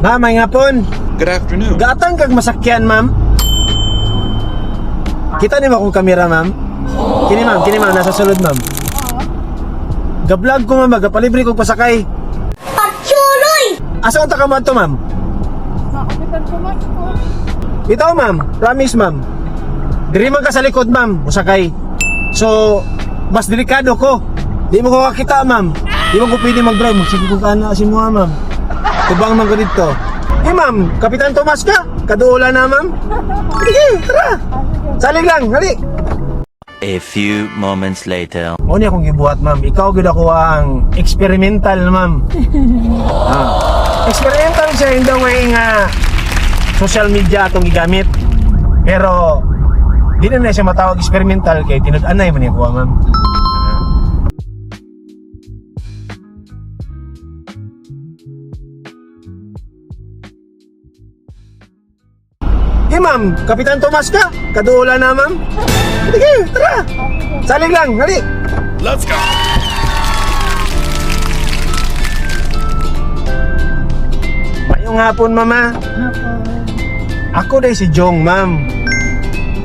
Ma'am, may hapon. Good afternoon. Gatang kag masakyan, ma'am. Kita ni mo akong kamera, ma'am? Kini ma'am, nasa sulod, ma'am. Ga-vlog ko, ma'am, gapalibre kog pasakay. Pagsuloy! Asa unta ka man to, ma'am? Makapitan ko man ko. Ito, ma'am. Promise, ma'am. Diri man ka sa likod, ma'am. Musakay. So, mas delikado ko. Di mo ko kakita, ma'am. Di mo ko pwede mag-drive. Magsige ko ka na si mo, ma'am. Tubang man ko dito. Eh, ma'am. Kapitan Tomas ka. Kaduola na, ma'am. Sige, tara. Salig lang, hali. A few moments later. Mo ni akong gibuhat, ma'am. Ikaw gyud ako ang experimental, ma'am. Experimental siya in the way nga social media atong gigamit. Pero di na na siya matawag experimental kay tinud-anay man ni kuha, ma'am. Eh ma'am, Kapitan Tomas ka? Kaduola na, ma'am. Sige, tara. Salig lang, hali. Let's go. Mayong hapon, mama. Hapon. Ako day si Jong, ma'am.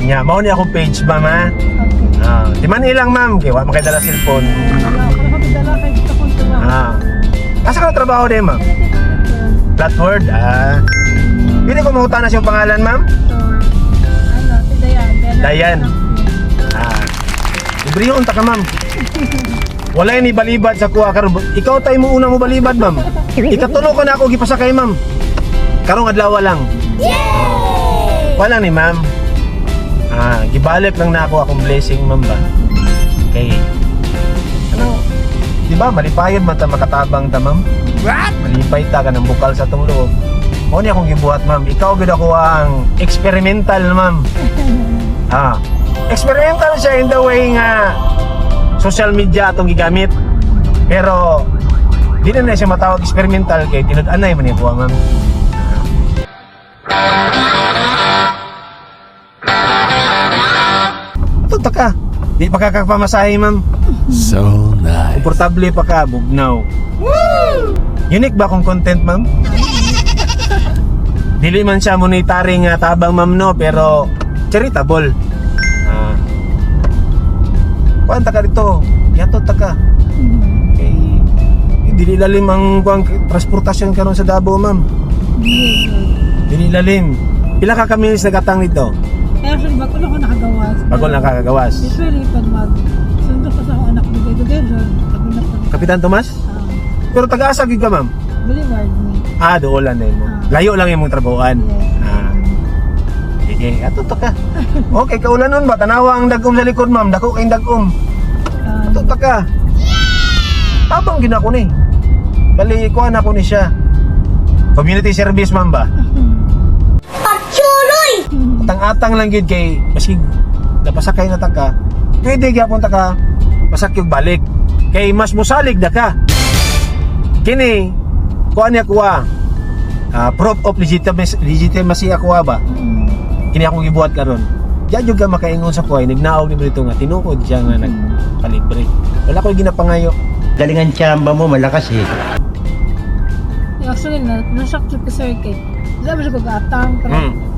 Nya, mao ni akong page, ma'am, ha? Okay. Ah, di man ilang, ma'am. Kay wa makadala cellphone. Wala ko na dala kay dito kong tuwa. Ah. Asa ka trabaho din, ma'am? Platford, ah. Pwede ko mangutana siyang pangalan, ma'am? So, ano, si Dayan. Dayan. Ah. Libre yun, ta ka, ma'am. Wala ni balibad sa kuha karon. Ikaw tayo mo una mo balibad, ma'am. Ikatulo ko na ako gipasakay, ma'am. Karong adlaw lang. Wala ni ma'am. Ah, gibalik lang na ako akong blessing, ma'am ba. Kay ano, di ba malipayon man ta makatabang ta, ma'am? What? Malipay ta ka ng bukal sa tong loob. Mao ni akong gibuhat, ma'am. Ikaw gyud ako ang experimental, ma'am. Ah. Experimental siya in the way nga social media atong gigamit. Pero di na na siya matawag experimental kay tinud-anay man ni kuha, ma'am. Tuta ka. Di pa ka kakapamasahe, ma'am. So nice. Komportable pa ka, bugnaw. Unique ba akong content, ma'am? Dili man siya monetary nga tabang, ma'am, no, pero charitable. Ah. Kuan ta ka dito, yato ta ka. Kay dili lalim ang kuang transportasyon karon sa Davao, ma'am. Dili lalim. Pila ka kamilis nagatang dito? Actually, bago lang ako nakagawas. Bago lang kakagawas. Usually, pag mag sundo ko sa akong anak, bigay ko din. Pag na po. Kapitan Tomas? Pero taga-asa gyud ka, ma'am? Boulevard ni. Ah, doon na mo. Layo lang imong trabahoan. Yes. Ah. Sige, ato to ka. Okay, kaulan nun ba? Tanawa ang dagom sa likod, ma'am. Dako kayong dagom. Ato ta ka. Tabang gina ko ni. Bali, kuha na ko ni siya. Community service, ma'am ba? Pagsuloy! Atang-atang lang gid kay maski napasakay na ta ka, pwede gyapon ta ka pasakyog balik. Kay mas musalig da ka. Kini, kuha niya kuha. Ah, proof of legitimacy, legitimacy ako ba? Kini akong gibuhat karon. Diyan jud ka makaingon sa kuha, nagnaog ni mo dito nga tinuod siya nga nagpalibre. Wala ko'y ginapangayo. Galingan tsamba mo, malakas eh. Actually, na-shock jud ko sir kay. Wala ba siya kag-atang? Pero,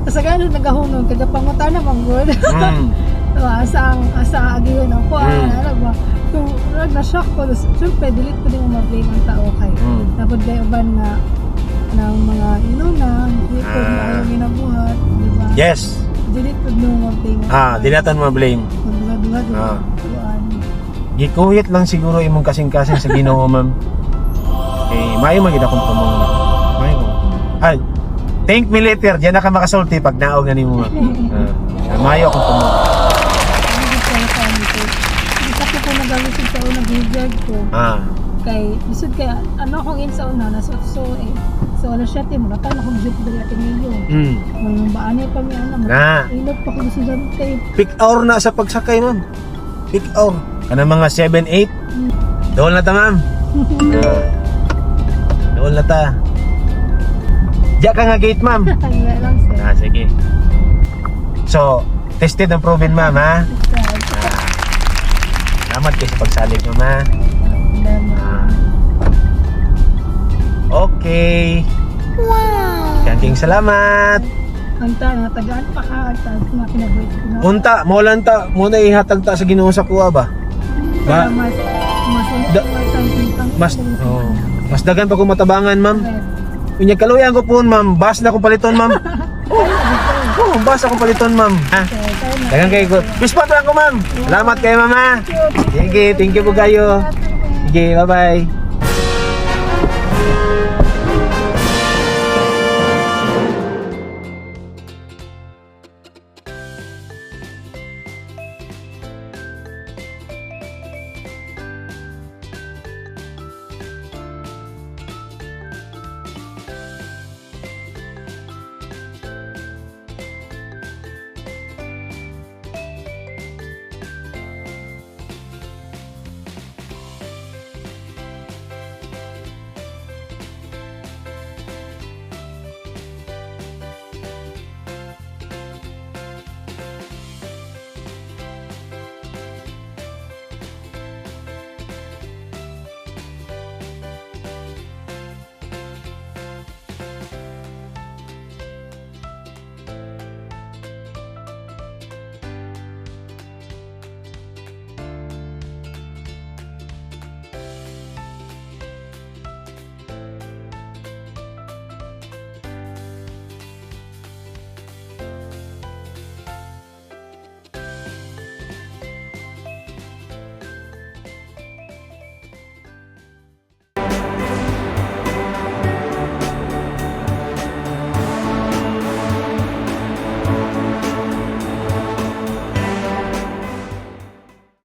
kasagaran siya nagahunong, kaya pangutan na bang good. Diba, asa ang agiyon ang kuha, ano ba? So, murag na-shock ko. Tapos, syempre, delete ko din mo ma-blame ang tao kay. Tapos, kay uban nga ng mga inuna, hindi ko maayo ginabuhat, di ba? Yes. Delete ko mo ma-blame ang Ah, tao. di natin ma-blame. Magduha-duha, di ba? Kuan. Gikuhit lang siguro imong kasing-kasing sa Ginoo, ma'am. Eh, maayo man gid akong tumong. Ma'am. Maayo. Ay, thank me later. Diyan na ka makasulti pag naog na nimo, ma'am. Ah, maayo akong tumong. Ano ko sa nito? Isa ko nagalisod sa una, graveyard ko. Kay, lisod kay, ano akong in sa una, nasa so eh. So, alas 7, muna pa akong jeep dali ating ngayon. Mga baanay pa mi ana, Na. ilog pa ko sa estudyante. Peak hour na sa pagsakay, ma'am. Peak hour. Kana mga 7, 8. Doon na ta, ma'am. Ah. Doon na ta. Diya ka nga gate, ma'am. Wala lang sir. Ah, sige. So, tested and proven, ma'am, ha? Salamat kayo sa pagsalig, ma'am, ha? Problema. Ah. Okay. Wow! King salamat. Anta nga tagaan pa ka anta nga kinabuhi ko. No? Unta, mo lang ta, mo na ihatag ta sa Ginoo sa kuha ba? Para mas mas Mas oh, mas dagan pa ko matabangan, ma'am. Unya kaluyan ko po, ma'am. Bus na akong paliton, ma'am. Oh, bus akong paliton, ma'am. Ha? Dagan kayo ko. Peace pa lang ko, ma'am. Salamat kayo, mama. Sige, thank you po kayo. Sige, bye-bye.